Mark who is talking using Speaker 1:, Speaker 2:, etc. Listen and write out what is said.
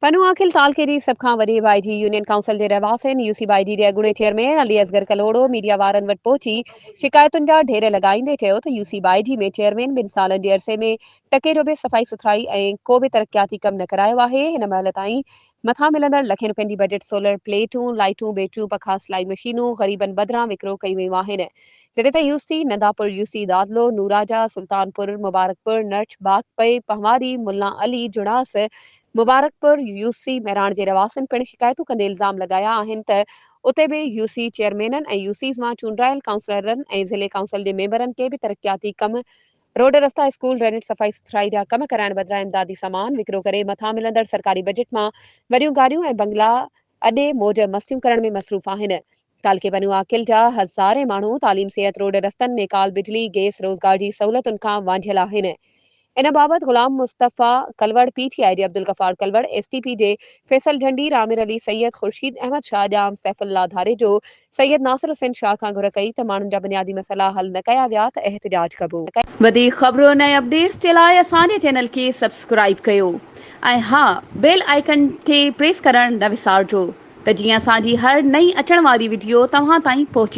Speaker 1: پنوعاقل تعلقي جي سڀ کان وڏي بائجي يونين ڪائونسل جي رهواسين يو سي بائجي جي اڳوڻي چيئرمين علي اصغر ڪلهوڙو ميڊيا وارن وٽ پهچي شڪايتن جا ڍير لڳائيندي چيو ته يو سي بائجي ۾ چيئرمين ٻن سالن جي عرصي ۾ ٽڪي جو به صفائي سٿرائي ۽ ڪو به ترقياتي ڪم نه ڪرايو آهي هن مهل تائين مٿان ملندڙ لکين روپين جي بجيٽ سولر پليٽون، لائيٽون، بيٽريون، پکا، سلائي مشينون غريبن بدران وڪرو ڪيون ويون آهن. جڏهن ته يوسي ننداپور، يوسي دادلو، نوراجا، سلطانپور، مبارڪپور، نرڇ، باغپئي، پنهواري، ملان علي، جڙاس، مبارڪپور، يوسي مهراڻ جي رهواسين پڻ شڪايتون ڪندي الزام لڳايا آهن ته اتي به يوسي چيئرمينن ۽ يوسيز مان چونڊرايل ڪائونسلرن ۽ ضلعي ڪائونسل جي ميمبرن ڪي به ترقياتي ڪم روڊ رستا، اسڪول، ڊرينيج صفائي سٿرائي جا ڪم ڪرائڻ بدران امدادي سامان وڪرو ڪري مٿان ملندڙ سرڪاري بجيٽ مان وڏيون گاڏيون ۽ بنگلا اڏي موج مستيون ڪرڻ ۾ مصروف آهن. تعلقي بنو عاقل جا هزارين ماڻهو تعليم، صحت، روڊ رستن، نيڪال، بجلي، گيس، روزگار جي سهولتن کان وانجهيل آهن. ان بابت Ghulam Mustafa Kalhoro, P T I جي Abdul Ghaffar Kalhoro, S T P جي فيصل جهنڊي، رامير علي سيد، خورشيد احمد شاهه، ڄام سيف الله ڌاريجو، سيد ناصر حسين شاهه کان گهر ڪئي ته ماڻهن جا بنيادي مسئلا حل نه ڪيا ويا ته احتجاج ڪبو. وڌيڪ خبرن ۽ اپڊيٽس جي لاء اسان جي چينل کي سبسڪرائيب ڪيو ۽ ها بيل آئيڪن کي پريس ڪرڻ نه وسارجو ته جيئن اسان جي هر نئين اچڻ واري وڊيو توهان تائين پهچي.